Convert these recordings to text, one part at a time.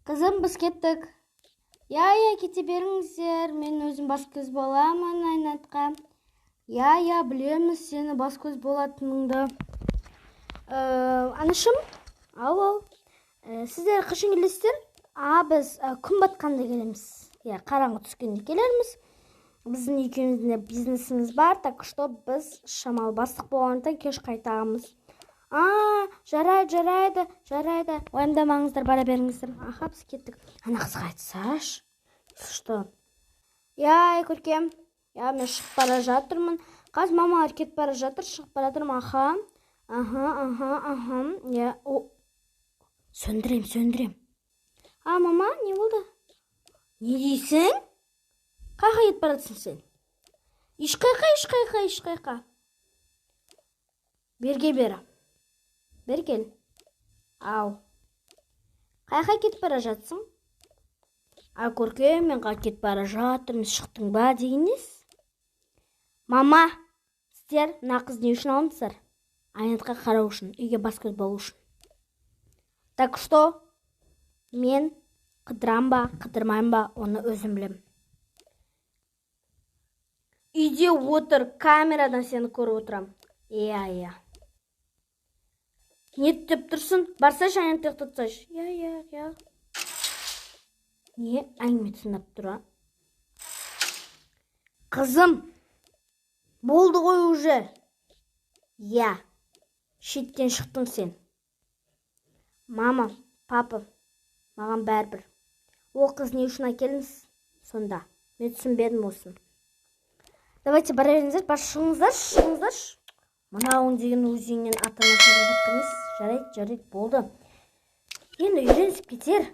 Қызым, біз кеттік. Иә, иә, кете беріңіздер. Мен өзім бас көз боламын Айнатқа. Иә, иә, білеміз сені бас көз болатыныңды. Анашым, ау, ау. Сіздер қашан келесіздер? А, біз күн батқанда келеміз. Иә, қараңғы түскенде келерміз. Біздің екеуміздің де бизнесіміз бар, так что біз шамалы бастық болғандықтан кеш қайтамыз. А, жарайды, жарайды, жарайды. Уайымдамаңыздар, бара беріңіздер. Аха, біз кеттік. Ана қызға айтсашы. Что? Иә, Көркем. Иә, мен шығып бара жатырмын. Қазір мамалар кетіп бара жатыр, шығып бара жатырмын. Аха. Аха, аха, аха. Иә, о. Сөндірем, сөндірем. А, мама, не болды? Не дейсің? Қайда кетіп бара жатсың сен? Ешқайқа, ешқайқа, ешқайқа. Берге бері. Бері кел. Ау. Қайда кетіп бара жатсың? А, Көркем, мен қайда кетіп бара жатырмын, шықтың ба деген несі? Мама, сіздер мына қызды не үшін алдыңыздар? Айнатқа қарау үшін, үйге бас көз болу үшін. Так что мен қыдырам ба, қыдырмаймын ба, оны өзім білем. Үйде отыр, камерадан сені көріп отырам. Иә, иә. Не деп тұрсың? Барсайшы, Айнатты ұйықтатсайшы. Иә, иә, иә. Не әңгіме тыңдап тұр, а? Қызым, болды ғой уже. Иә, шеттен шықтың сен. Мама, папа, маған бәрібір. Ол қыз не үшін әкелдіңіз сонда? Мен түсінбедім осыны. Давайте бара беріңіздер, бар, шығыңыздаршы, шығыңыздаршы. Мынауың деген өз үйінен ата анасын қорқытқан емес. Жарайды, жарайды, болды. Енді үйренісіп кетер.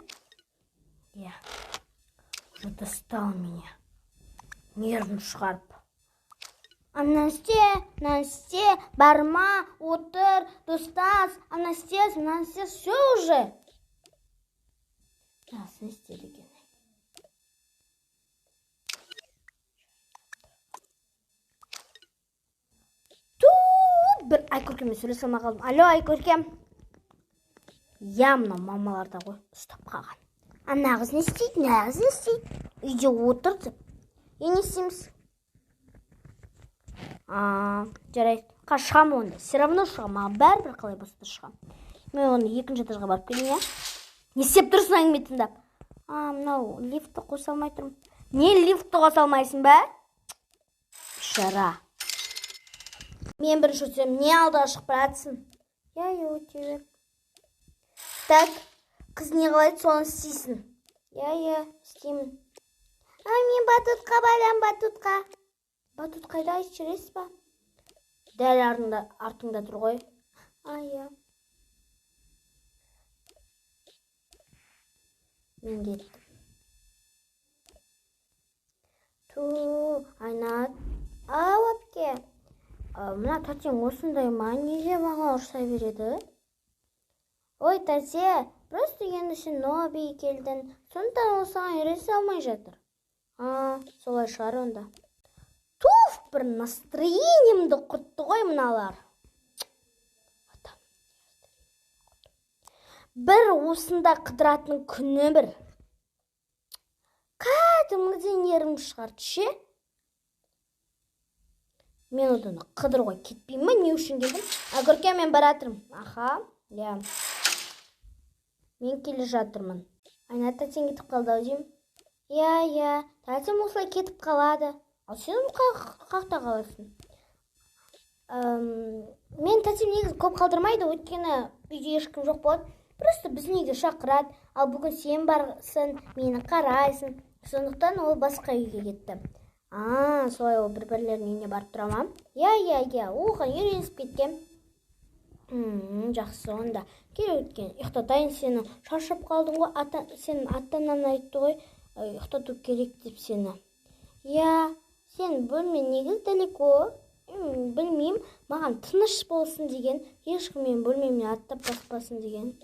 Иә. Уже достал меня. Нервін шығарып. Ана істе, мынаны істе, барма, отыр, достас, ана істе, мынаны істе, все уже. Мынасын істеді екен. Ту, бір Айкөркеммен сөйлесе алмай қалдым. Алло, Айкөркем. Иә, мынау мамаларда ғой, ұстап қалған. Ана қыз не істейді, мына қыз не істейді? Үйде отыр деп. Е, не істейміз? А, жарайды. Қазір шығамын онда. Все равно шығамын. Маған бәрібір, қалай болса да шығамын. Мен оны екінші этажға барып келейін, иә? Не істеп тұрсың әңгіме тыңдап? А, мынау лифтті қоса алмай тұрмын. Не, лифтті қоса алмайсың ба? Бейшара. Мен бірінші өтсем, не алдыға шығып баратсың? Иә, иә, өте бер. Так, қыз не қалайды, соны істейсің. Иә, иә, істеймін. А, мен батутқа барам, батутқа. Батут қайда, айтып жібересіз ба? Дәл артыңда, артыңда тұр ғой. А, иә. Мен кеттім. Ту, Айнат. Ау, әпке. Мына тәтең осындай ма? Неге маған ұрса береді? Ой, тәте, просто енді сен новый келдің. Сондықтан ол саған үйресе алмай жатыр. А, солай шығар онда. Туф, бір настроениемді құртты ғой мыналар. Бір осында қыдыратын күні бір. Кәдімгідей нервім шығарды ше. Мен одан қыдыруға кетпеймін ма? Не үшін келдім? А, Көркем, мен бара жатырмын. Аха, иә. Мен келе жатырмын. Айнат тәтең кетіп қалды ау деймін. Иә, иә, тәтем осылай кетіп қалады. Ал сен қақта қаласың? Мен тәтем негізі көп қалдырмайды, өйткені үйде ешкім жоқ болады. Просто біздің үйге шақырады. Ал бүгін сен барсың, мені қарайсың. Сондықтан ол басқа үйге кетті. А, солай, ол бір-бірлерінің үйіне барып тұра ма? Иә, иә, иә, оған үйренісіп кеткен. Жақсы онда. Кел, өткен, ұйықтатайын сені. Шаршап қалдың ғой, ата, сенің ата-анаң айтты ғой, ұйықтату керек деп сені. Иә, сен бөлме негізі далеко. Білмеймін, маған тыныш болсын деген, ешкім менің бөлмеме аттап баспасын деген.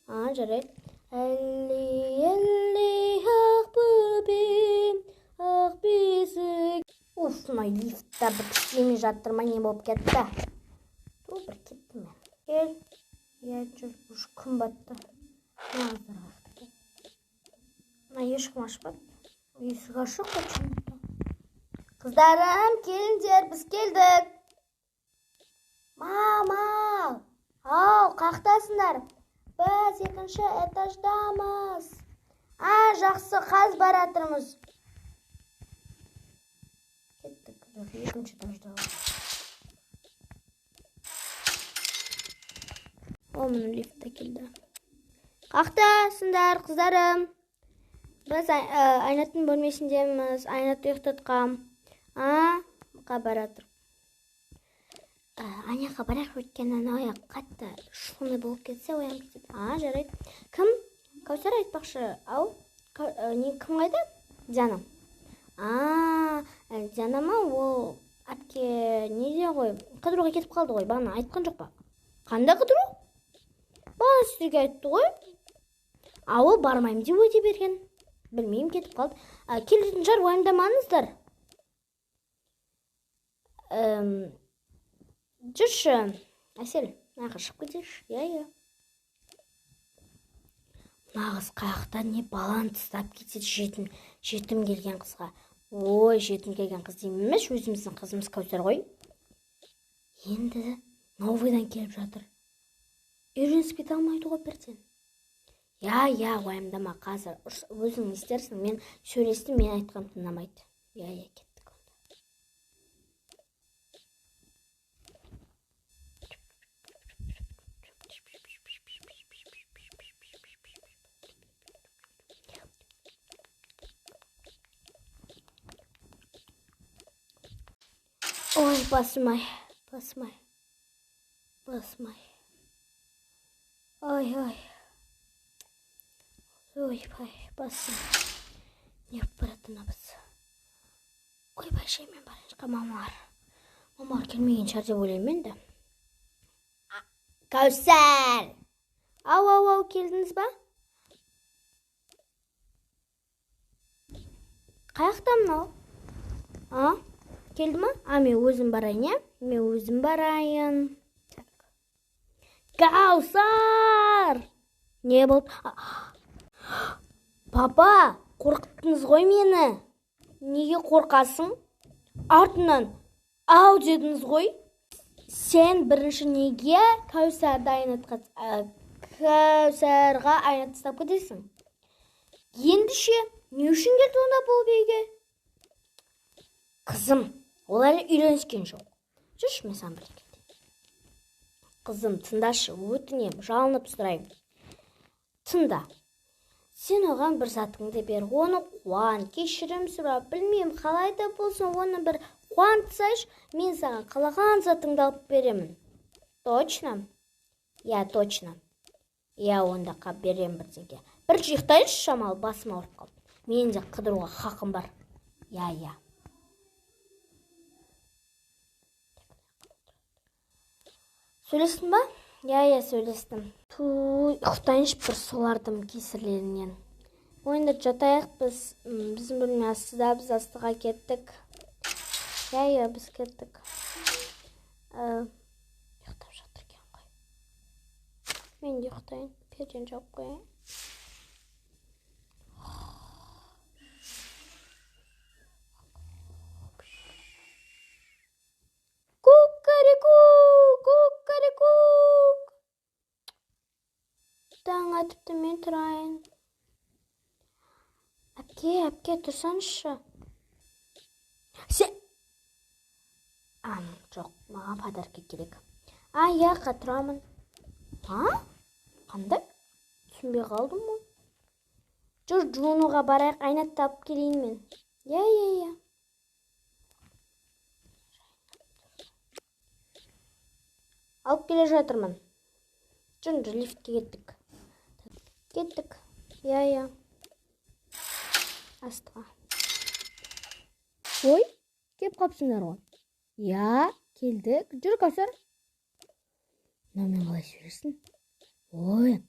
А, жарайды. Әлли, әлли, ақ бөпем, ақ бесік. Уф, мына лифтта бір істемей жатыр ма, не болып кетті? Ту, бір кеттім мен. Кел. Иә, жүр, уже күн батты. Мына қыздар қаяқта екен? Мына ешкім ашпады. Есік ашық почему-то. Қыздарым, келіңдер, біз келдік. Мама, ау, қақтасыңдар? Біз екінші этаждамыз. А, жақсы, қазір баратырмыз. Кеттік, жоқ, екінші этажда. О, міне лифт келді. Қақтасыңдар, қыздарым? Біз Айнаттың бөлмесіндеміз. Айнатты ұйықтатқам. А, баратыр. Аняға барайық, өйткені ана аяқ қатты шумный болып кетсе, оянып кетеді. А, жарайды. Кім? Кәусар айтпақшы. Ау, не, кім қайда? Диана. А, Диана ма? Ол әпке неде ғой? Қыдыруға кетіп қалды ғой. Бағана айтқан жоқ па? Қандай қыдыру? Бағана сіздерге айтты ғой. А, ол бармаймын деп уәде берген. Білмеймін, кетіп қалды. Келетін шығар, уайымдамаңыздар. Жүрші, Әсел, мына шығып кетейікші. Иә, иә. Мына қыз қаяқтан не баланы тастап кетеді жетім келген қызға. Ой, жетім келген қыз деймін емес, өзіміздің қызымыз Кәусар ғой. Енді новыйдан келіп жатыр. Үйренісіп кете алмайды ғой бірден. Иә, иә, уайымдама, қазір өзің не істерсің, мен сөйлестім, мен айтқаным тыңдамайды. Иә, иә, кеттік онда. Ой, басым ай, басым ай, басым ай. Ой, ой. Ойбай, басым. Не болып барады мына біз? Ойбай, шаймен барайыншы, мамалар. Мамалар келмеген шығар деп ойлаймын енді. Кәусар! Ау, ау, ау, келдіңіз ба? Қаяқта мынау? А? Келді ма? А, мен өзім барайын, иә? Мен өзім барайын. Так. Кәусар! Не болды? Папа, қорқыттыңыз ғой мені. Неге қорқасың? Артынан ау дедіңіз ғой. Сен бірінші неге Кәусарға айнат тастап кетесің? Ендеше, не үшін келді онда бұл үйге? Қызым, олар үйреніскен жоқ. Жүрші, мен саған бір кетейін. Қызым, тыңдашы, өтінем, жалынып сұраймын. Тыңда. Сен оған бір затыңды бер, оны қуан, кешірім сұра, білмеймін, қалай да болсын, оны бір қуантсайшы, мен саған қалаған затыңды алып беремін. Точно? Я, точно. Я онда қап беремін бірдеңке. Бір ұйықтайыншы, шамалы, басым ауырып қалды. Менің де қыдыруға хақым бар. Я, я. Сөйлестің ба? Я, я, сөйлестім. Ту, ұйықтайыншы бір солардың кесірлерінен. Ойында жатайық біз, біздің бөлме астыда, біз астыға кеттік. Я, я, біз кеттік. Ұйықтап жатыр екен ғой. Мен де ұйықтайын, пердені жауып қояйын. Кукареку, кукарекук. Таң атыпты, мен тұрайын. Әпке, әпке, тұрсаңызшы. Сен... Жоқ, маған подарка керек. А, иә, тұрамын. А? Қандай? Түсінбей қалдым ғой. Жүр, жуынуға барайық, айнатты алып келейін мен. Иә, иә, иә. Алып келе жатырмын. Жүр, лифтке кеттік. Кеттік. Иә, иә. Астыға. Ой, кеп қапсыңдар ғой. Иә, келдік. Жүр, Кәусар. Мынаумен қалай сөйлесін? Ой,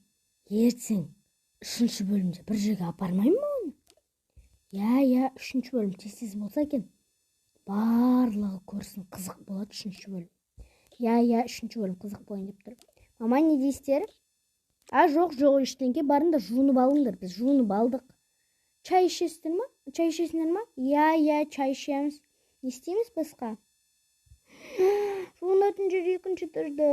ертең 3-ші бөлімде бір жерге апармаймын ба оны? Иә, иә, 3-ші бөлім тез-тез болса екен. Барлығы көрсін, қызық болады 3-ші бөлім. Иә, иә, 3-ші бөлім қызық болайын деп тұр. Мама, не дейсіздер? А, жоқ, жоқ, ештеңке, барыңдар, жуынып алыңдар. Біз жуынып алдық. Чай ішесіздер ма? Чай ішесіңдер ма? Иә, чай ішеміз. Не істейміз басқа? Жуынатын жер екінші этажда.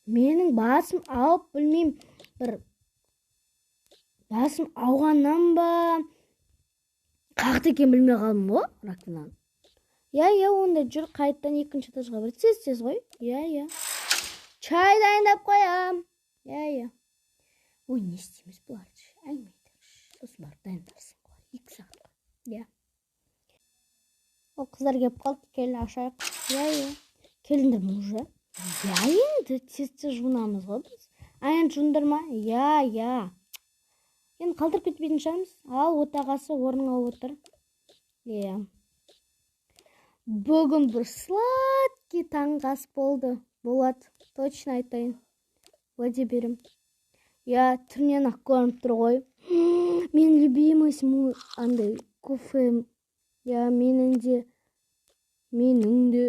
Менің басым ауып, білмеймін, бір басым ауғаннан ба, қаяқта екенін білмей қалдым ғой раковинаны. Иә, онда жүр, қайтадан екінші этажға бар. Тез, тез ғой. Иә, чай дайындап қоям. Иә. Ой, не істейміз бұларды? Әңгіме айтайықшы, сосын барып дайындарсың ғой, 2 сағат қой. Иә, ол қыздар келіп қалды, кел, ашайық. Иә, келдіңдер ме уже? Иә, енді тез, тез жуынамыз ғой біз. А, енді жуындыр ма? Иә, енді қалдырып кетпейтін шығармыз. Ал, отағасы, орныңа отыр. Иә, бүгін бір сладкий таңғы ас болды, болады, точно айтайын, уәде беремін. Иә, түрінен ақ көрініп тұр ғой. Мен любимый андай кофе. Иә, менің де, менің де.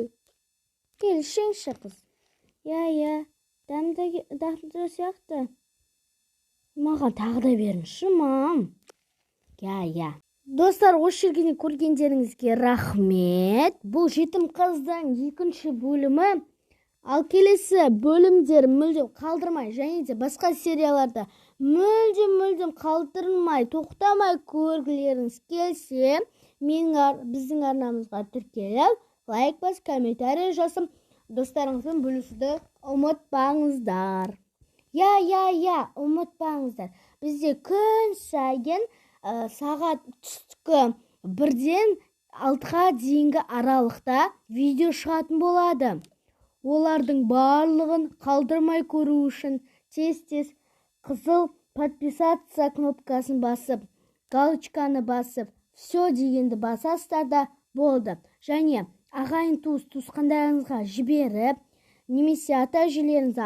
Кел, ішіңші, қыз. Иә, дәмді, дәмді сияқты. Маған тағы да беріңізші, мам. Иә, достар, осы жерге дейін көргендеріңізге рахмет. Бұл «Жетім қыздың» екінші бөлімі. Ал келесі бөлімдер мүлдем қалдырмай және де басқа серияларды мүлдем, мүлдем қалдырмай, тоқтамай көргілеріңіз келсе, менің, біздің арнамызға тіркеліп, лайк басып, комментарий жазып, достарыңызбен бөлісуді ұмытпаңыздар. Иә, ұмытпаңыздар, бізде күн сайын сағат түскі 1-ден 6-ға дейінгі аралықта видео шығатын болады. Олардың барлығын қалдырмай көру үшін тез-тез қызыл подписаться кнопкасын басып, галочканы басып, все дегенді басасыздар да болды. Және ағайын, туыс туысқандарыңызға жіберіп немесе ата әжелеріңіз,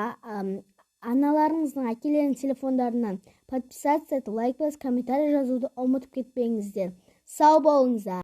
аналарыңыздың, әкелеріңіздің телефондарынан подписаться етіп, лайк басып, комментарий жазуды ұмытып кетпеңіздер. Сау болыңыздар!